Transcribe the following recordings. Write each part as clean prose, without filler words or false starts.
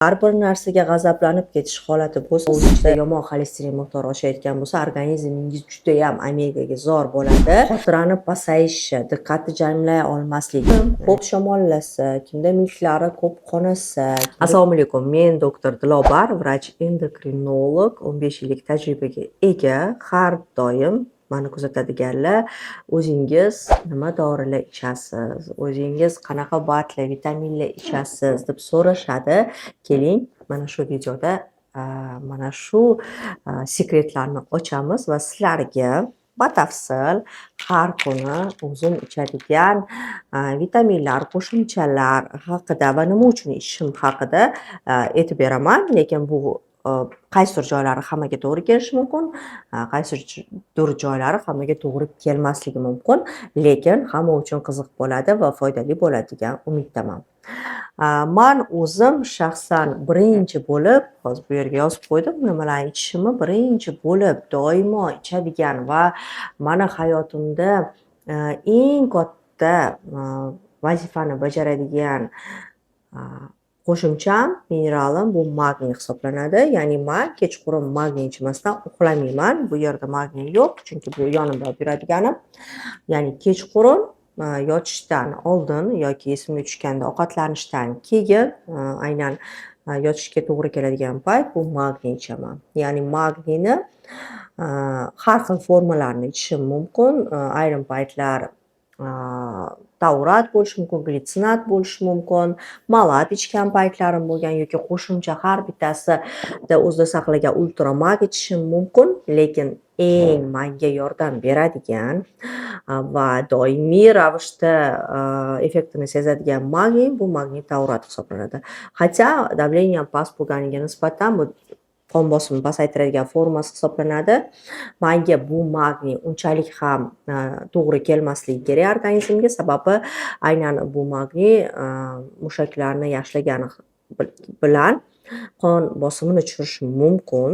Har bir narsaga g'azablanib ketish holati bo'lsa, o'zida yomon xolesterin miqdori oshayotgan bo'lsa, organizmingiz judayam omegaga zor bo'ladi. Xotirani pasayishi, diqqatni jamlay olmaslik, ko'p shamollasa, kimda milklari ko'p qonasa. Assalomu alaykum, men doktor Dilobar, vrach endokrinolog, 15 yillik tajribaga ega. Har doim mani kuzatadiganlar "O'zingiz nima dorilar ichasiz, o'zingiz qanaqa БАД lar, vitaminlar ichasiz?" deb so'rashadi. Keling, mana shu videoda mana shu sekretlarni ochamiz va sizlarga batafsil har kuni o'zim ichadigan vitaminlar, qo'shimchalar haqida va nima uchun ichishim haqida aytib beraman. Lekin bu qaysidir joylari hammaga to'g'ri kelishi mumkin, qaysidir joylari hammaga to'g'ri kelmasligi mumkin, lekin hamma uchun qiziq bo'ladi va foydali bo'ladi degan umiddaman. Man o'zim shaxsan birinchi bo'lib, hozir bu yerga yozib qo'ydim nimalarni ichishimni, birinchi bo'lib doimo ichadigan va mani hayotimda eng katta vazifani bajaradigan qo'shimcham, mineralim bu magniy hisoblanadi. Ya'ni man kechqurun magniy ichmasdan uxlamayman. Bu yerda magniy yo'q, chunki bu yonimda olib yuradiganim. Ya'ni kechqurun yotishdan oldin yoki esimga tushganda ovqatlanishdan keyin, aynan yotishga to'g'ri keladigan payt bu magniy ichaman. Ya'ni magniyni har xil formalarini ichishim mumkin. Ayrim paytlar taurat bo'lishi mumkin, glitsinat bo'lishi mumkin, malat ichgan paytlarim bo'lgan yoki qo'shimcha har bittasida o'zida saqlagan ultramag ichishim mumkin, lekin eng manga yordam beradigan va doimiy ravishda effektini sezadigan magniy bu magniy taurat hisoblanadi. Хотя давление past bo'lganiga nisbatan bu qon bosimini pasaytiradigan formasi hisoblanadi. Manga bu magniy unchalik ham to'g'ri kelmasligi kerak organizmga, sababi aynan bu magniy mushaklarni yaxshilagani bilan qon bosimini tushirishi mumkin,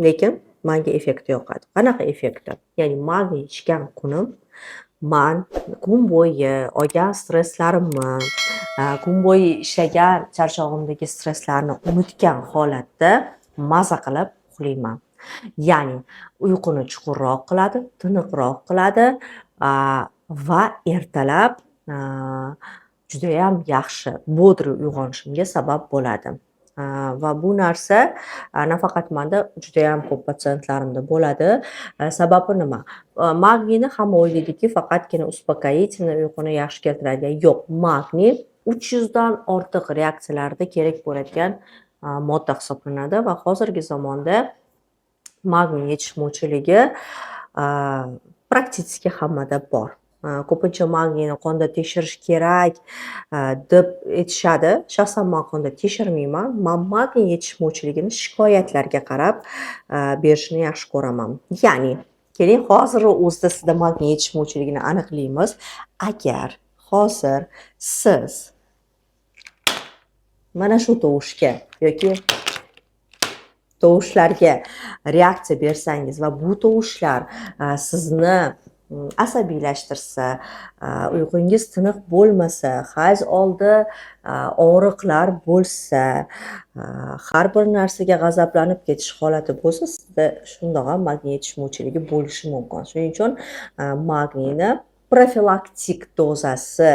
lekin manga effekti yoqadi. Qanaqa effekti? Ya'ni magniy ichgan kunim man kun bo'yi olgan stresslarimni, kun bo'yi ishlagan charchog'imdagi stresslarni unutgan holatda maza qilib uxlayman. Ya'ni uyquni chuqurroq qiladi, tiniqroq qiladi va ertalab judayam yaxshi, бодрый uyg'onishimga sabab bo'ladi. Va bu narsa nafaqat manda, judayam ko'p patsientlarimda bo'ladi. Sababi nima? Magniyni hamma o'ylaydiki, faqatgina успокоительный, uyquni yaxshi keltiradigan. Yo'q, magniy 300 dan ortiq reaksiyalarda kerak bo'ladigan modda hisoblanadi va hozirgi zamonda magniy yetishmovchiligi практически hammada bor. Ko'pincha magniyni qonda tekshirish kerak deb aytishadi. Shaxsan man qonda tekshirmayman. Man magniy yetishmovchiligini shikoyatlarga qarab berishni yaxshi ko'raman. Ya'ni keling, hozir o'zida sizda magniy yetishmovchiligini aniqlaymiz. Agar hozir siz mana shu tovushga yoki tovushlarga reaksiya bersangiz va bu tovushlar sizni asabiylashtirsa, uyqungiz tiniq bo'lmasa, hayz oldi og'riqlar bo'lsa, har bir narsaga g'azablanib ketish holati bo'lsa, sizda shundoq ham magniy yetishmovchiligi bo'lishi mumkin. Shuning uchun magniyni profilaktik dozasi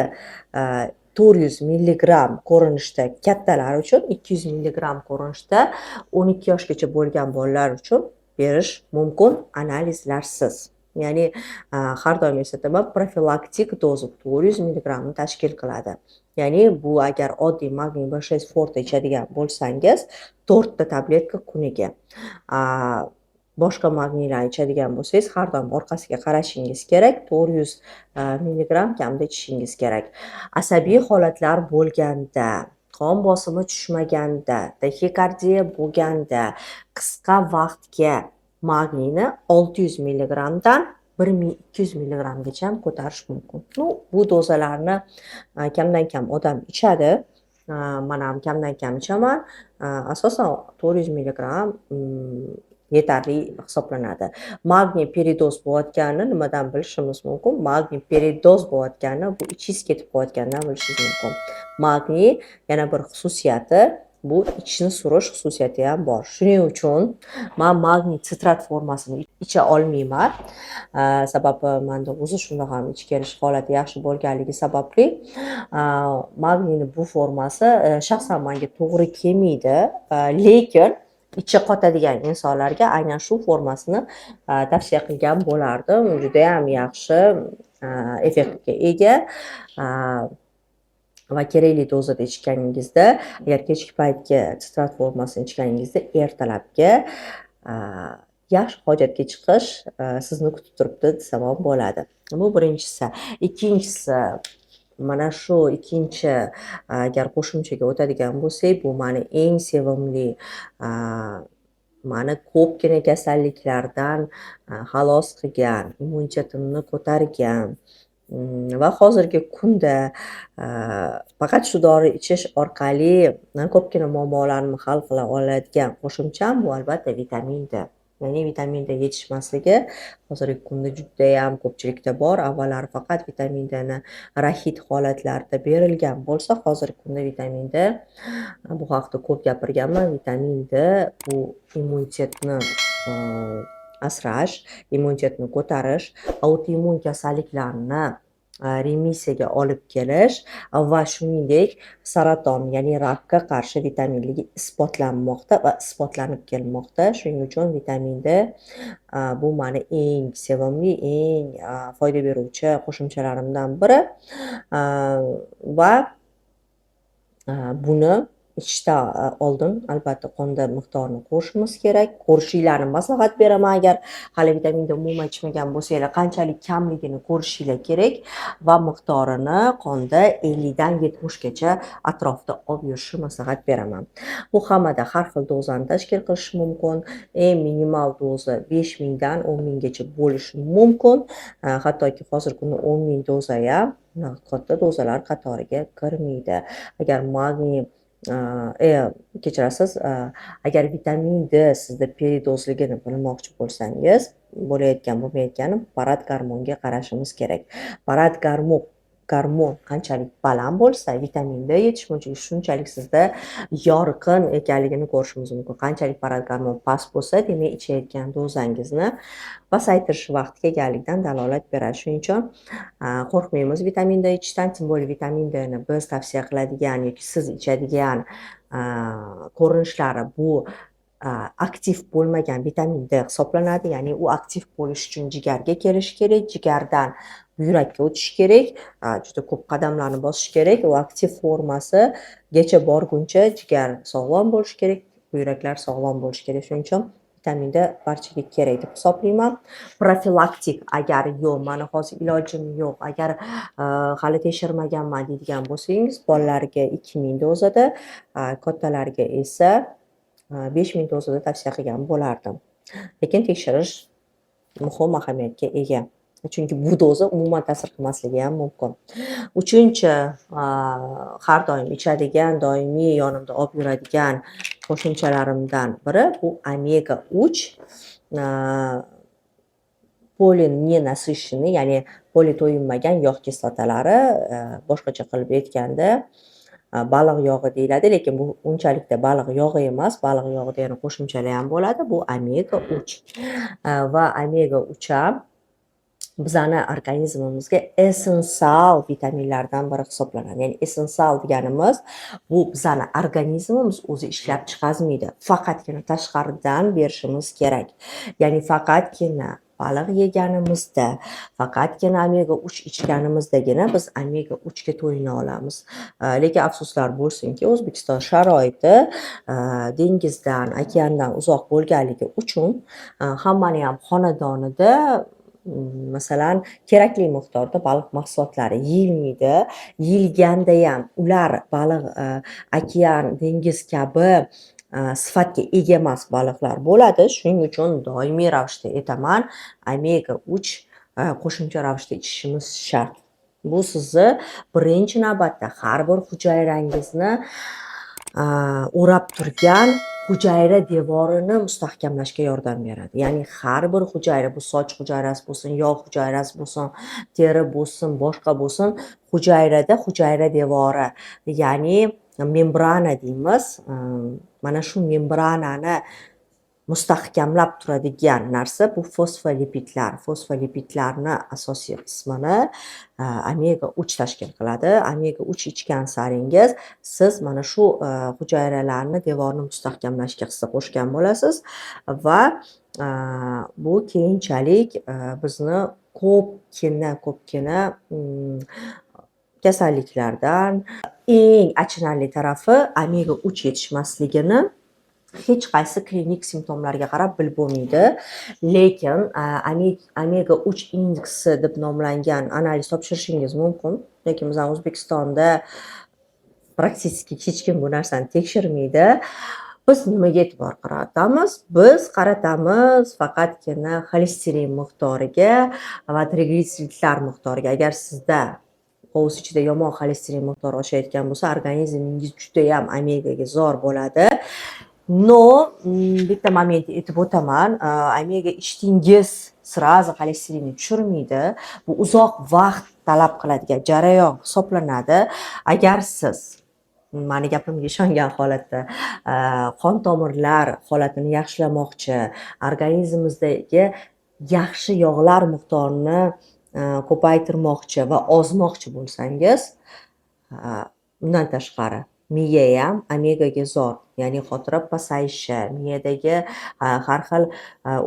400 milligramm ko'rinishda kattalar uchun, 200 milligramm ko'rinishda 12 yoshgacha bo'lgan bolalar uchun berish mumkin analizlarsiz. Ya'ni har doim eslataman, profilaktik doza 400 milligrammni tashkil qiladi. Ya'ni bu agar oddiy magniy B6 forte ichadigan bo'lsangiz, 4 ta tabletka kuniga. Boshqa magniylarni ichadigan bo'lsangiz, har doim orqasiga qarashingiz kerak, 400 milligramm kamida ichishingiz kerak. Asabiy holatlar bo'lganda, qon bosimi tushmaganda, taxikardiya bo'lganda qisqa vaqtga magniyni 600 milligrammdan 1200 milligrammgacha ham ko'tarish mumkin. Ну, bu dozalarni kamdan kam odam ichadi. Man ham kamdan kam ichaman. Asosan 400 milligramm yetarli hisoblanadi. Magniy передоз bo'layotganini nimadan bilishimiz mumkin? Magniy передоз bo'layotganini bu ichingiz ketib qolayotganidan bilishingiz mumkin. Magniy yana bir xususiyati Bu ichni surish xususiyati ham bor. Shuning uchun man magniy sitrat formasini icha olmayman. Sababi manda o'zi shunda ham ich kelish holati yaxshi bo'lganligi sababli magniyni bu formasi shaxsan menga to'g'ri kelmaydi. Lekin ichi qotadigan insonlarga aynan shu formasini tavsiya qilgan bo'lardim. Judayam yaxshi effektga ega va kerakli dozada ichganingizda, agar kechki paytga sitrat formasini ichganingizda, ertalabga yaxshi hojatga chiqish sizni kutib turibdi desam ham bo'ladi. Bu birinchisi. Ikkinchisi, mana shu ikkinchi, agar qo'shimchaga o'tadigan bo'lsak, bu mani eng sevimli, mani ko'pgina kasalliklardan xalos qilgan, immunitetimni ko'targan va hozirgi kunda faqat shu dori ichish orqali ko'pgina muammolarni hal qila oladigan qo'shimcham bu albatta vitamin D. Ya'ni vitamin D yetishmasligi hozirgi kunda judayam ko'pchilikda bor. Avvallari faqat vitamin Dni raxit holatlarida berilgan bo'lsa, hozirgi kunda vitamin D, bu haqida ko'p gapirganman. Vitamin D bu immunitetni asrash, immunitetni ko'tarish, autoimmun kasalliklarni remissiyaga olib kelish va shuningdek saraton, ya'ni rakka qarshi vitaminligi isbotlanmoqda va isbotlanib kelmoqda. Shuning uchun vitamin D bu mani eng sevimli, eng foyda beruvchi qo'shimchalarimdan biri va buni ichishdan oldin albatta qonda miqdorini ko'rishimiz kerak. Ko'rishinglarni maslahat beraman, agar hali vitamin D umuman ichmagan bo'lsanglar, qanchalik kamligini ko'rishinglar kerak va miqdorini qonda 50 dan 70 gacha atrofida olib yurishni maslahat beraman. Bu hammada har xil dozani tashkil qilishi mumkin. Eng minimal doza 5000 dan 10 000 gacha bo'lishi mumkin. Hattoki hozirgi kunda 10 000 doza ham katta dozalar qatoriga kirmaydi. Agar magniy e, kechirasiz, agar vitamin D sizda peredozligini bilmoqchi bo'lsangiz, bo'layotgan, bo'lmayotgani parathormonga qarashimiz kerak. Parathormon qanchalik baland bo'lsa, vitamin D yetishmovchiligi shunchalik sizda yorqin ekanligini ko'rishimiz mumkin. Qanchalik parathormon past bo'lsa, demak, ichayotgan dozangizni pasaytirish vaqti kelganligidan dalolat beradi. Shuning uchun qo'rqmaymiz vitamin D ichishdan, тем более vitamin Dni biz tavsiya qiladigan yoki siz ichadigan ko'rinishlari bu aktiv bo'lmagan vitamin D hisoblanadi. Ya'ni u aktiv bo'lish uchun jigarga kelishi kerak, jigardan buyrakka o'tishi kerak, juda ko'p qadamlarni bosish kerak. U aktiv formasigacha borguncha jigar sog'lom bo'lishi kerak, buyraklar sog'lom bo'lishi kerak. Shuning uchun vitamin D barchaga kerak deb hisoblayman. Profilaktik, agar yo'q, mani hozir ilojim yo'q, agar hali tekshirmaganman deydigan bo'lsangiz, bolalarga 2000 dozada, kattalarga esa 5000 dozada tavsiya qilgan bo'lardim. Lekin tekshirish muhim ahamiyatga ega. Chunki bu doza umuman ta'sir qilmasligi ham mumkin. Uchinchi, har doim ichadigan, doimiy yonimda olib yuradigan qo'shimchalarimdan biri bu omega 3 полиненасыщенный, ya'ni poli to'yinmagan yog' kislotalari, boshqacha qilib aytganda, baliq yog'i deyiladi, lekin bu unchalikda baliq yog'i emas, baliq yog'ida yana qo'shimchalar ham bo'ladi. Bu omega 3 va omega 3 ham bizani organizmimizga essensial vitaminlardan biri hisoblanadi. Ya'ni essensial deganimiz bu bizani organizmimiz o'zi ishlab chiqazmaydi. Faqatgina tashqaridan berishimiz kerak. Ya'ni faqatgina baliq yeganimizda, faqatgina omega 3 ichganimizdagina biz omega 3 ga to'yina olamiz. Lekin afsuslar bo'lsinki, O'zbekiston sharoiti dengizdan, okeandan uzoq bo'lganligi uchun hammani ham xonadonida, masalan, kerakli miqdorda baliq mahsulotlari yeyilmaydi. Yeyilgandayam ular baliq okean, dengiz kabi sifatga ega emas baliqlar bo'ladi. Shuning uchun doimiy ravishda aytaman, omega 3 qo'shimcha ravishda ichishimiz shart. Bu sizni birinchi navbatda har bir hujayrangizni o'rab turgan hujayra devorini mustahkamlashga yordam beradi. Ya'ni har bir hujayra, bu soch hujayrasi bo'lsin, yog' hujayrasi bo'lsin, teri bo'lsin, boshqa bo'lsin, hujayrada hujayra devori, ya'ni Membrana deymiz. Mana shu membranani mustahkamlab turadigan narsa bu fosfolipidlar. Fosfolipidlarni asosiy qismini omega 3 tashkil qiladi. Omega 3 ichgan saringiz siz mana shu hujayralarni devorini mustahkamlashga hissa qo'shgan bo'lasiz va bu keyinchalik bizni ko'pgina kasalliklardan. Eng achinarli tarafi, omega 3 yetishmasligini hech qaysi klinik simptomlarga qarab bilib bo'lmaydi. Lekin omega 3 indeksi deb nomlangan analiz topshirishingiz mumkin. Lekin bizani O'zbekistonda практически hech kim bu narsani tekshirmaydi. Biz nimaga e'tibor qaratamiz? Biz qaratamiz faqatgina xolesterin miqdoriga va triglitseridlar miqdoriga. Agar sizda qovus ichida yomon xolesterin miqdori oshayotgan bo'lsa, organizmingiz judayam omegaga zor bo'ladi. Но bitta momentni aytib o'taman. Omega ichdingiz, сразу xolesterinni tushirmaydi. Bu uzoq vaqt talab qiladigan jarayon hisoblanadi. Agar siz mani gapimga ishongan holatda qon tomirlar holatini yaxshilamoqchi, organizmimizdagi yaxshi yog'lar miqdorini ko'paytirmoqchi va ozmoqchi bo'lsangiz, undan tashqari miyayam omegaga zor, ya'ni xotira pasayishi, miyadagi har xil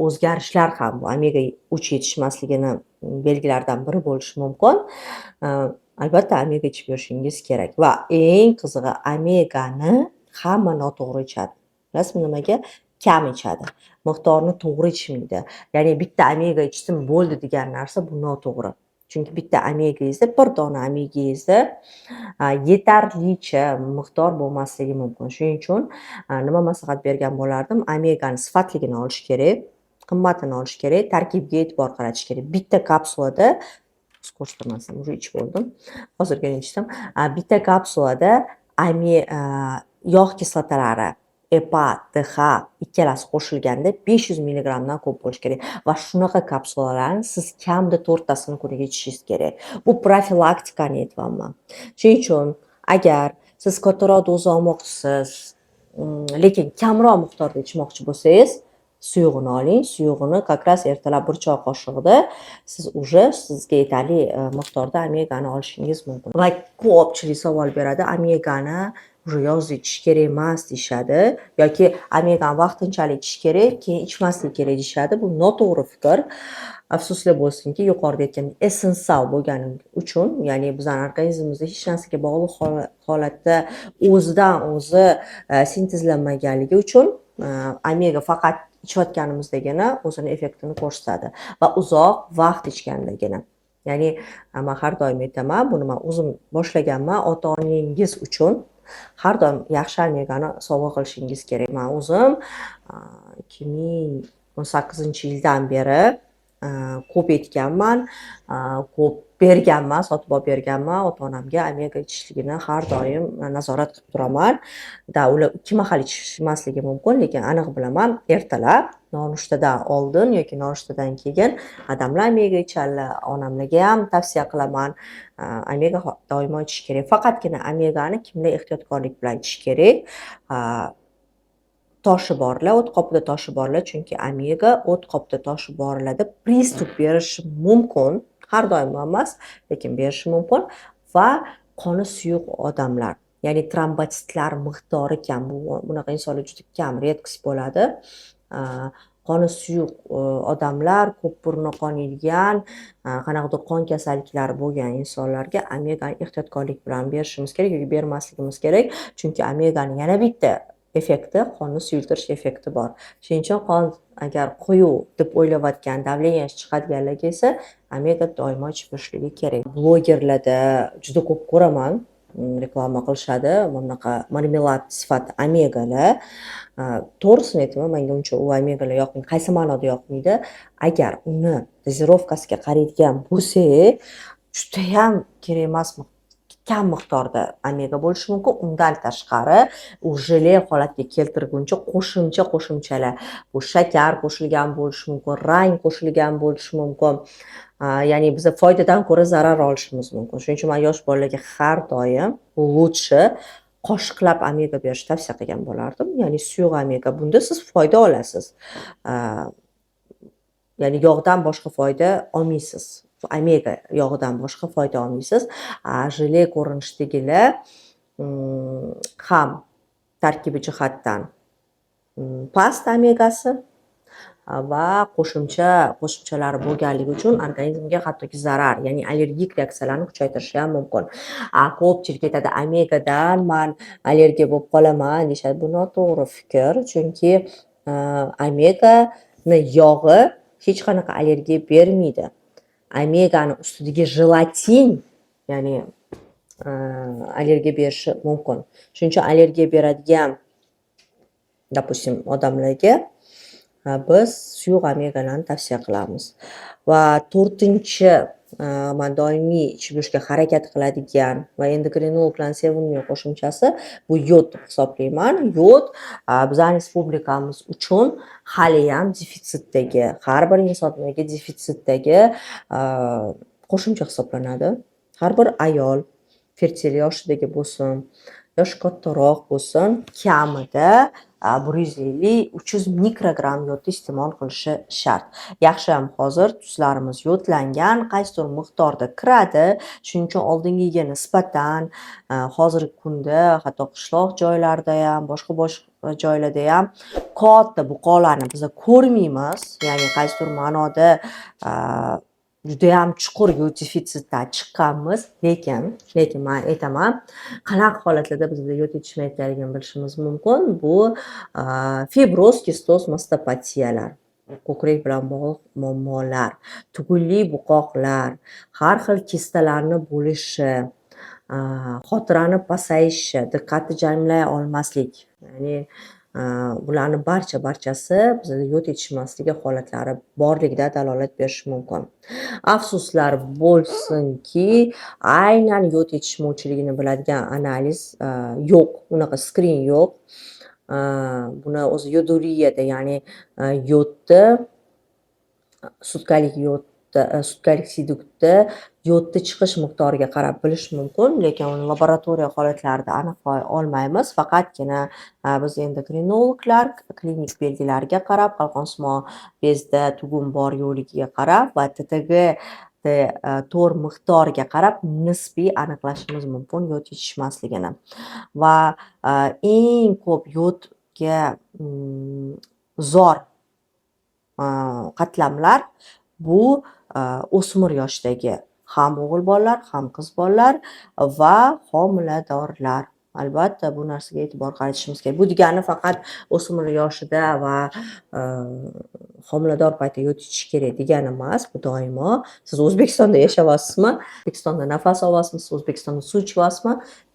o'zgarishlar ham bu omega 3 yetishmasligini belgilaridan biri bo'lishi mumkin. Albatta omega ichib yurishingiz kerak. Va eng qizig'i, omegani hamma noto'g'ri ichadi. Bilasizmi nimaga? Kam ichadi, miqdorini to'g'ri ichmaydi. Ya'ni bitta omega ichdim, bo'ldi degan narsa bu noto'g'ri, chunki bitta omegangizda, bir dona omegangizda yetarlicha miqdor bo'lmasligi mumkin. Shuning uchun nima maslahat bergan bo'lardim? Omegani sifatligini olish kerak, qimmatini olish kerak, tarkibiga e'tibor qaratish kerak. Bitta kapsulada, ko'rsataman, уже ichib bo'ldim, hozirgina ichdim. Bitta kapsulada yog' kislotalari EPA, DHA ikkalasi qo'shilganda 500 milligrammdan ko'p bo'lishi kerak va shunaqa kapsulalarni siz kamida to'rttasini kuniga ichishingiz kerak. Bu profilaktikani aytyapman. Shuning uchun agar siz kattaroq doza olmoqchisiz, lekin kamroq miqdorda ichmoqchi bo'lsangiz, suyug'ini oling. Suyug'ini как раз ertalab bir choy qoshig'ida siz уже sizga yetarli miqdorda omegani olishingiz mumkin. Va ko'pchilik savol beradi, omegani уже yozda ichish kerak emas deyishadi yoki omegani vaqtinchalik ichish kerak, keyin ichmaslik kerak deyishadi. Bu noto'g'ri fikr. Afsuslar bo'lsinki, yuqorida aytgandek, essensial bo'lgani uchun, ya'ni bizani organizmimizda hech narsaga bog'liq holatda o'zidan o'zi sintezlanmaganligi uchun omega faqat ichayotganimizdagina o'zini effektini ko'rsatadi va uzoq vaqt ichgandagina. Ya'ni man har doim aytaman, buni man o'zim boshlaganman, ota onangiz uchun har doim yaxshi omegani sovg'a qilishingiz kerak. Man o'zim 2018-yildan beri ko'p aytganman, ko'p berganman, sotib olib berganman ota onamga. Omega ichishligini har doim nazorat qilib turaman. Да, ular ikki mahal ichishmasligi mumkin, lekin aniq bilaman, ertalab nonushtadan oldin yoki nonushtadan keyin adamlar omega ichadilar. Onamlarga ham tavsiya qilaman, omega doimo ichish kerak. Faqatgina omegani kimlar ehtiyotkorlik bilan ichish kerak? Toshi borlar, o't qopida toshi borlar, chunki omega o't qopida toshi borlarda приступ berishi mumkin. Har doim emas, lekin berishi mumkin. Va qoni suyuq odamlar, ya'ni trombotsitlar miqdori kam, bu bunaqa insonlar juda kam, редкость bo'ladi. Qoni suyuq odamlar, ko'p burni qoniydigan, qanaqadir qon kasalliklari bo'lgan insonlarga omegani ehtiyotkorlik bilan berishimiz kerak yoki bermasligimiz kerak, chunki omegani yana bitta effekti qonni suyultirish effekti bor. Shuning uchun qon agar quyuq deb o'ylayotgan, давление si chiqadiganlarga esa omega doimo ichib yurishligi kerak. Blogerlarda juda ko'p ko'raman, reklama qilishadi mana bunaqa marmelad sifat omegalar. To'g'risini aytaman, menga uncha u omegalar yoqmaydi. Qaysi ma'noda yoqmaydi? Agar uni дозировка siga qaraydigan bo'lsak, judayam kerak emas, kam miqdorda omega bo'lishi mumkin. Undan tashqari, u jele holatga keltirguncha qo'shimcha qo'shimchalar, bu shakar qo'shilgan bo'lishi mumkin, rang qo'shilgan bo'lishi mumkin. Ya'ni biza foydadan ko'ra zarar olishimiz mumkin. Shuning uchun man yosh bolalarga har doim лучше qoshiqlab omega berishni tavsiya qilgan bo'lardim. Ya'ni suyuq omega. Bunda siz foyda olasiz. Ya'ni yog'dan boshqa foyda olmaysiz. Omega yog'idan boshqa foyda olmaysiz. Jele ko'rinishidagilar ham tarkibi jihatdan past omegasi va qo'shimchalari bo'lganligi uchun organizmga hattoki zarar, ya'ni allergik reaksiyalarni kuchaytirishi ham mumkin. Ko'pchilik aytadi, omegadan man allergiya bo'lib qolaman deyishadi. Bu noto'g'ri fikr, chunki omegani yog'i hech qanaqa allergiya bermaydi. Omegani ustidagi jelatin, ya'ni allergiya berishi mumkin. Shuning uchun allergiya beradigan, допустим, odamlarga biz suyuq omegalarni tavsiya qilamiz. Va to'rtinchi, man doimiy ichib yurishga harakat qiladigan va endokrinologlarning sevimli qo'shimchasi bu yod deb hisoblayman. Yod bizani respublikamiz uchun haliyam defitsitdagi, har bir insondagi defitsitdagi qo'shimcha hisoblanadi. Har bir ayol fertil yoshidagi bo'lsin, yoshi kattaroq bo'lsin, kamida 150-300 mikrogramm yodni iste'mol qilishi shart. Yaxshiyam hozir tuzlarimiz yodlangan, qaysidir miqdorda kiradi. Shuning uchun oldingiga nisbatan hozirgi kunda hatto qishloq joylarda ham, boshqa boshqa joylarda ham katta buqoqlarni biza ko'rmaymiz. Ya'ni qaysidir ma'noda judayam chuqur yod defitsitdan chiqqanmiz, lekin man aytaman, qanaqa holatlarda bizda yod yetishmayotganligini bilishimiz mumkin. Bu fibroz, kistoz, mastopatiyalar, ko'krak bilan bog'liq muammolar, tugunli buqoqlar, har xil kistalarni bo'lishi, xotirani pasayishi, diqqatni jamlay olmaslik, ya'ni bularni barchasi bizada yod yetishmasligi holatlari borligidan dalolat berishi mumkin. Afsuslar bo'lsinki, aynan yod yetishmovchiligini biladigan analiz yo'q, unaqa skrin yo'q. Buni o'zi yoduriyada, ya'ni yodni sutkalik yodda, sutkalik siydikda yodni chiqish miqdoriga qarab bilish mumkin, lekin uni laboratoriya holatlarida aniqlay olmaymiz. Faqatgina biz endokrinologlar klinik belgilarga qarab, qalqonsimon bezda tugun bor yo'qligiga qarab va TTG to'rt miqdoriga qarab nisbiy aniqlashimiz mumkin yod yetishmasligini. Va eng ko'p yodga zor qatlamlar bu o'smir yoshdagi ham o'g'il bolalar, ham qiz bolalar va homiladorlar. Albatta, bu narsaga e'tibor qaratishimiz kerak. Bu degani faqat o'smir yoshida va homilador paytda yod ichish kerak degani emas. Bu doimo siz O'zbekistonda yashayapsizmi, O'zbekistonda nafas olyapsizmi, siz O'zbekistonda suv ichyapsizmi,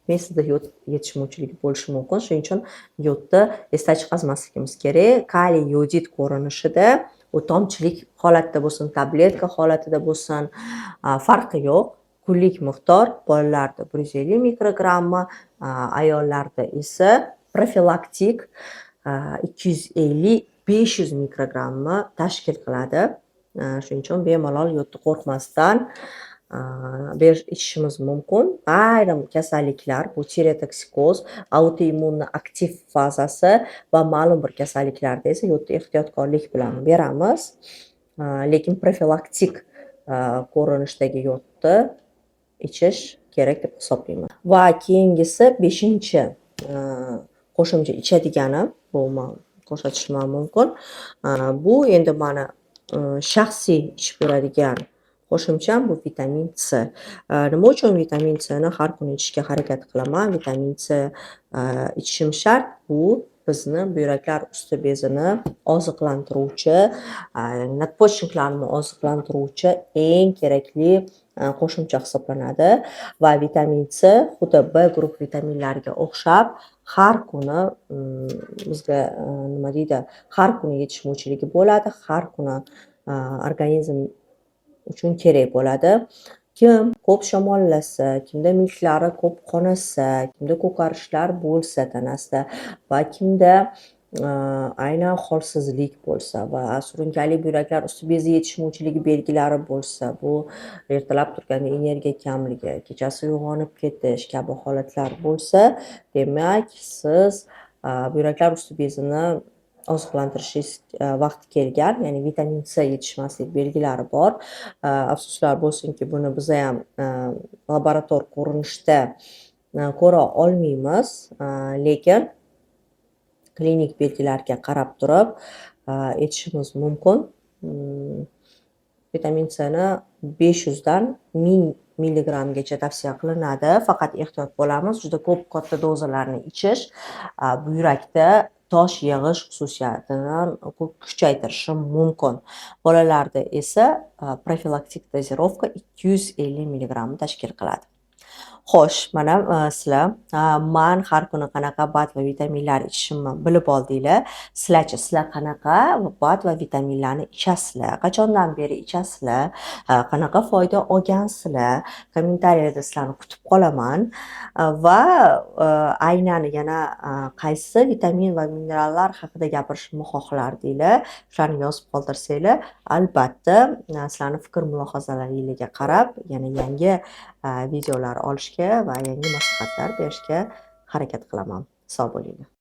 demak sizda yod yetishmovchiligi bo'lishi mumkin. Shuning uchun yodni esdan chiqarmasligimiz kerak. Kaliy yodid ko'rinishida, u tomchilik holatda bo'lsin, tabletka holatida bo'lsin, farqi yo'q. Kunlik miqdor bolalarda 150 mikrogrammi, ayollarda esa profilaktik 250-500 mikrogrammi tashkil qiladi. Shuning uchun bemalol yodni qo'rqmasdan ichishimiz mumkin. Ayrim kasalliklar, bu tireotoksikoz, autoimmunni aktiv fazasi va ma'lum bir kasalliklarda esa yodni ehtiyotkorlik bilan beramiz. Lekin profilaktik ko'rinishdagi yodni ichish kerak deb hisoblayman. Va keyingisi 5-, qo'shimcha ichadiganim, bu man ko'rsatishim ham mumkin. Bu endi mani shaxsiy ichib yuradigan qo'shimcham bu vitamin C. Nima uchun vitamin C ni har kuni ichishga harakat qilaman? Vitamin C ichishim shart. Bu bizni buyraklar usti bezini oziqlantiruvchi, надпочечник larni oziqlantiruvchi eng kerakli qo'shimcha hisoblanadi va vitamin C xuddi B guruh vitaminlariga o'xshab har kuni bizga, nima deydi, har kuni yetishmovchiligi bo'ladi, har kuni organizm uchun kerak bo'ladi. Kim ko'p shamollasa, kimda milklari ko'p qonasa, kimda ko'karishlar bo'lsa tanasida va kimda aynan holsizlik bo'lsa va surunkali buyraklar usti bezi yetishmovchiligi belgilari bo'lsa, bu ertalab turganda energiya kamligi, kechasi uyg'onib ketish kabi holatlar bo'lsa, demak, siz buyraklar usti bezini oziqlantirishingiz vaqti kelgan, ya'ni vitamin C yetishmaslik belgilari bor. Afsuslar bo'lsinki, buni bizayam laborator ko'rinishda ko'ra olmaymiz, lekin klinik belgilarga qarab turib aytishimiz mumkin. Vitamin Cni 500 dan 1000 milligrammgacha tavsiya qilinadi. Faqat ehtiyot bo'lamiz, juda ko'p katta dozalarni ichish buyrakda tosh yig'ish xususiyatini kuchaytirishi mumkin. Bolalarda esa profilaktik дозировка 250 milligrammni tashkil qiladi. Xo'sh, mana sizlar man har kuni qanaqa БАД va vitaminlar ichishimni bilib oldinglar. Sizlarchi, sizlar qanaqa БАД va vitaminlarni ichasizlar? Qachondan beri ichasizlar? Qanaqa foyda olgansizlar? Kommentariyada sizlarni kutib qolaman. Va aynan yana qaysi vitamin va minerallar haqida gapirishimni xohlardinglar? Shularni yozib qoldirsanglar, albatta sizlarni fikr mulohazalaringlarga qarab yana yangi videolar olishga va yangi maslahatlar berishga harakat qilaman. Sog' bo'linglar.